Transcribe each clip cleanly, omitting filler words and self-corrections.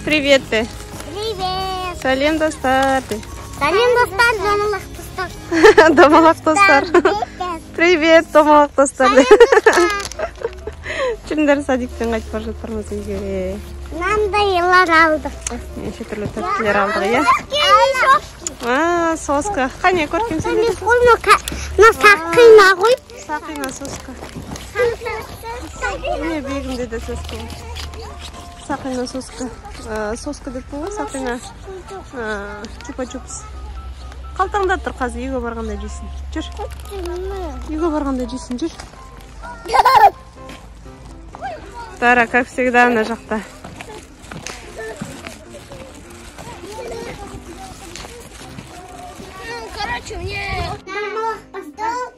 Привет де. Привет. Сәлем достар де. Сәлем достар, домалақ достар. Домалақ достар. Привет, домалақ достар. Жүріңдер, садиктен қайтып бара жатырмыз үйге. Мынандайлар алдық. Неше түрлі тәттілер алдық, иә? Соска. Қане, көркем сен. Мына сақина ғой. Сақина, соска. Міне бегімде де соска. Сақина, соска. Соска деп қой, сақина. Чупа-чупс. Қалтаңда тұр қазір, үйге барғанда жейсің. Жүр. Үйге барғанда жейсің, жүр. Дара, как всегда, ана жақта. Короче, мне...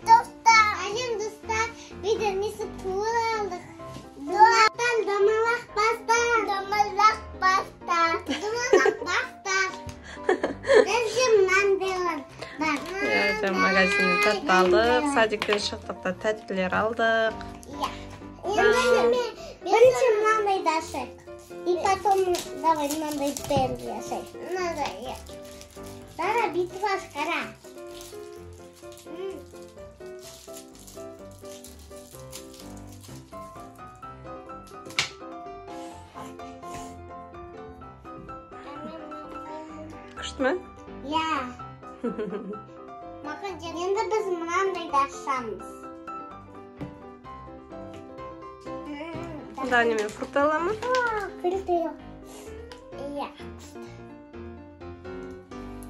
Достар, әлем достар, біздер несі тур алдық. Достар, домалақ бастар. Домалақ бастар. Домалақ бастар. Бізде мынандайлар бар. Иә, магазиннен тәтті алдық, садиктен шықтық та тәттілер алдық. Бірінші мынандайды ашайық. И потом давай мынандай первый ашайық. Мынандай. Дара, бүйтіп аш, қара. Күшті ме? Иә. Енді біз мынандайды ашамыз. Да, немен фрукты аламын? Фрукты. Иә.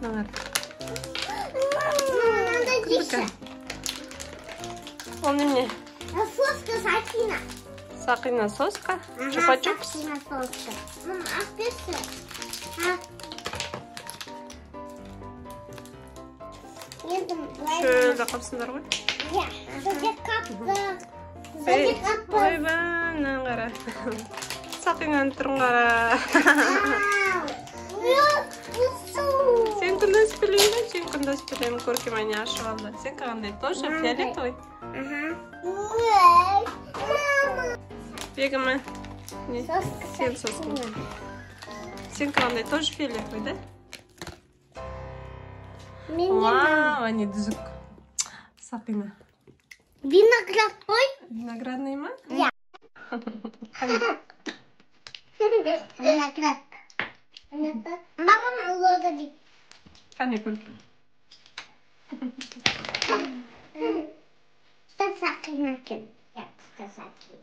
Мыналар. Мынандай жейші. Ол немене? Соска сақина. Сақина соска? Чупа-чупс? Сақина соска. Мама, ақ берші. Енді былай. Шөлді қапсыңдар ғой? Иә. Шөлде қаптық. Ойбай, мынаны қара. Сақинаның түрін қара. Сен күнді өсіп білейін бе? Сен күнді өсіп білейін. Көркем әне ашып алды. Сен қандай? Тоже фиолетовый? Бегімі. Сен соска. Сен қандай? Тоже фиолетовый, да? Вау, әне түзік. Сақина. Виноград қой. Виноградный ма? Иә. Виноград. Маған ұлады дейді. Қане көркем. Сақина екен. Сақина.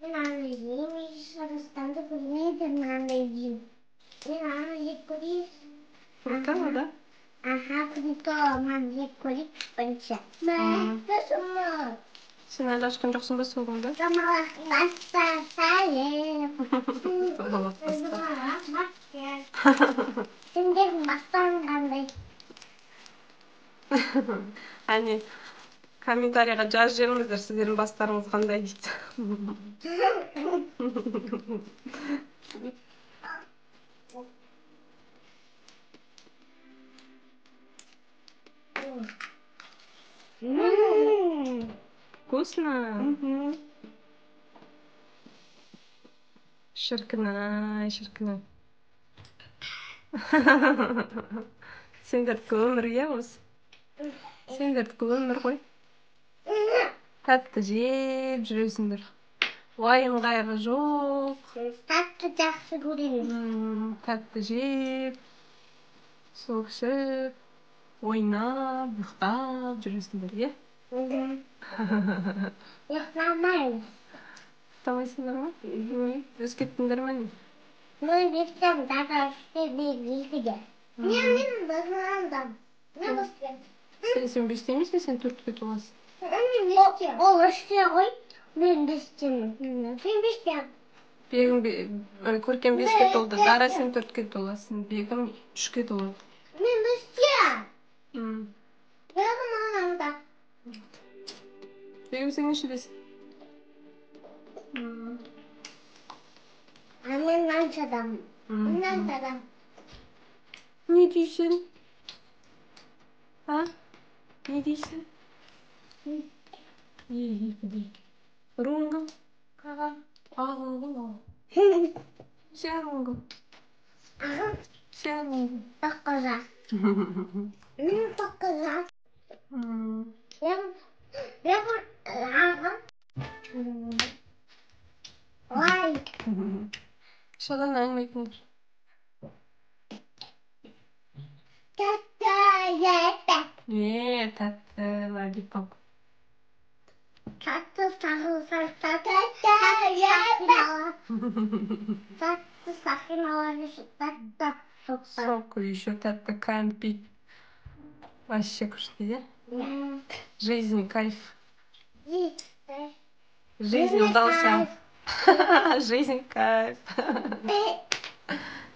Мен аны жеймін, Арыстанды көрмейді, мынандай жеймін. Мен аны жеп көрейін. Фрукты, да? Аха, фрукты, мынаны жеп көрейік бірінші. Сен әлі ашқан жоқсың ба соғымды? Домалақ бастар, сәлем. Домалақ бастар. Сендердің бастарың қандай? Әне, комментарийға жазып жіберіңіздер, сіздердің бастарыңыз қандай дейді. Вкусно? Шіркін-ай, шіркін-ай. Сендердікі өмір, иә, осы? Сендердікі өмір ғой. Тәтті жеп жүресіңдер. Уайым қайғы жоқ. Тәтті жақсы көреміз. Тәтті жеп, сок ішіп, ойнап, ұйықтап жүресіңдер, иә? Ұйықтамаймыз. Ұйықтамайсыңдар ма? Өсіп кеттіңдер ме не? Мен бестен, Дара үште, мен екіде. Мен басында. Мен бесте. Сен бесте емессің, сен төртке толасың. Мен бесте. Ол үште ғой, мен бестемін. Сен бесте. Бегім, Көркем беске толды. Дара, сен төртке толасың. Бегім үшке толады. Мен бесте. Бегім анда. Бегім, сен нешедесің? А мен мынаншадамын. Мынаншадамын. Не дейсің? А? Не дейсің? Не дейсің? Руың кім? Ағың кім? Сен руың кім? Сен. 9. Мен 9. Лайк. Содан әңгіме айтыңдар. Тәтті епе. Е, тәтті лолипоп. Тәтті сағылсақ, тәтті епе. Тәтті сақиналар, тәтті соқтар. Сок еще тәтті кәмпит. Вообще күшті, иә? Жизнь кайф. Жизнь удался. Жизнь кайф.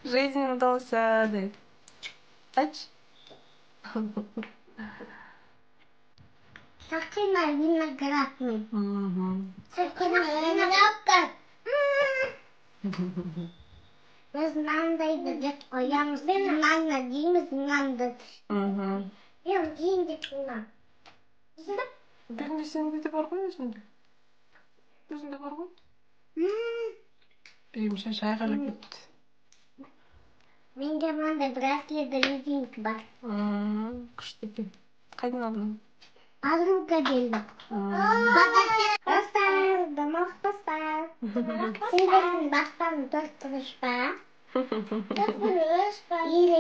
Жизнь удался деп. Айтшы. Сақина виноградный. Сақина виноградка. Біз мынандайды жеп қоямыз. Мынаны жейміз, мынанды. Мен жейін деп мына. Бүгінде сенде де бар ғой өзіңде. Өзіңде бар ғой. Бейімше айғайлап кетті. Менде мынандай браслет резинка бар. Күшті екен. Қайдан алдың? Подруга берді. Достар, домалақ достар. Сендердің бастарың төрт бұрыш па? Төрт бұрыш па? Или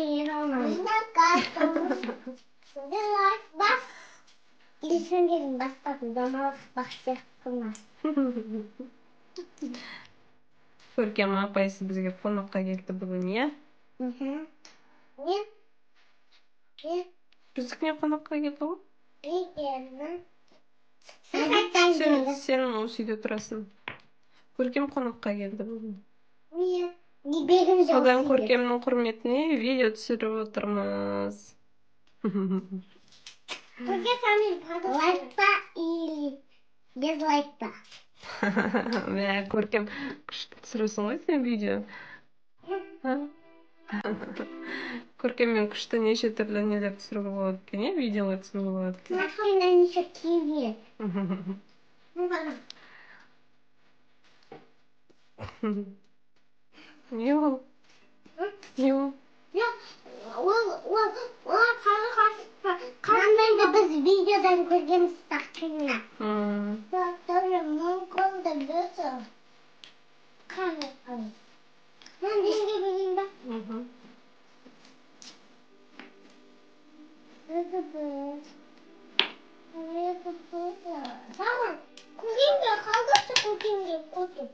бас. Или сендердің бастарың домалақ бақ сияқты ма? Көркем апайсы бізге қонаққа келді бүгін, иә? Не? Не? Біздікіне қонаққа келді ғой. Не келді? Сен осы үйде тұрасың. Көркем қонаққа келді бүгін. Не? Не бегім. Содан Көркемнің құрметіне видео түсіріп отырмыз. Лайк па или без лайк па? Мә, Көркем, күшті түсіресің ғой сен видео. Көркеммен күшті неше түрлі нелер түсіруге болады екен, иә? Видеолар түсіруге болады екен. Сақина неше киви. Не ол? Не ол? Ол, қандайды біз видеодан көргенбіз сақина. Тоже мүмкін де. Қандай? Мен деске көрейін ба? Саған көкемге қалдыршы, көкемге көкем.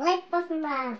Лайк басыңдар.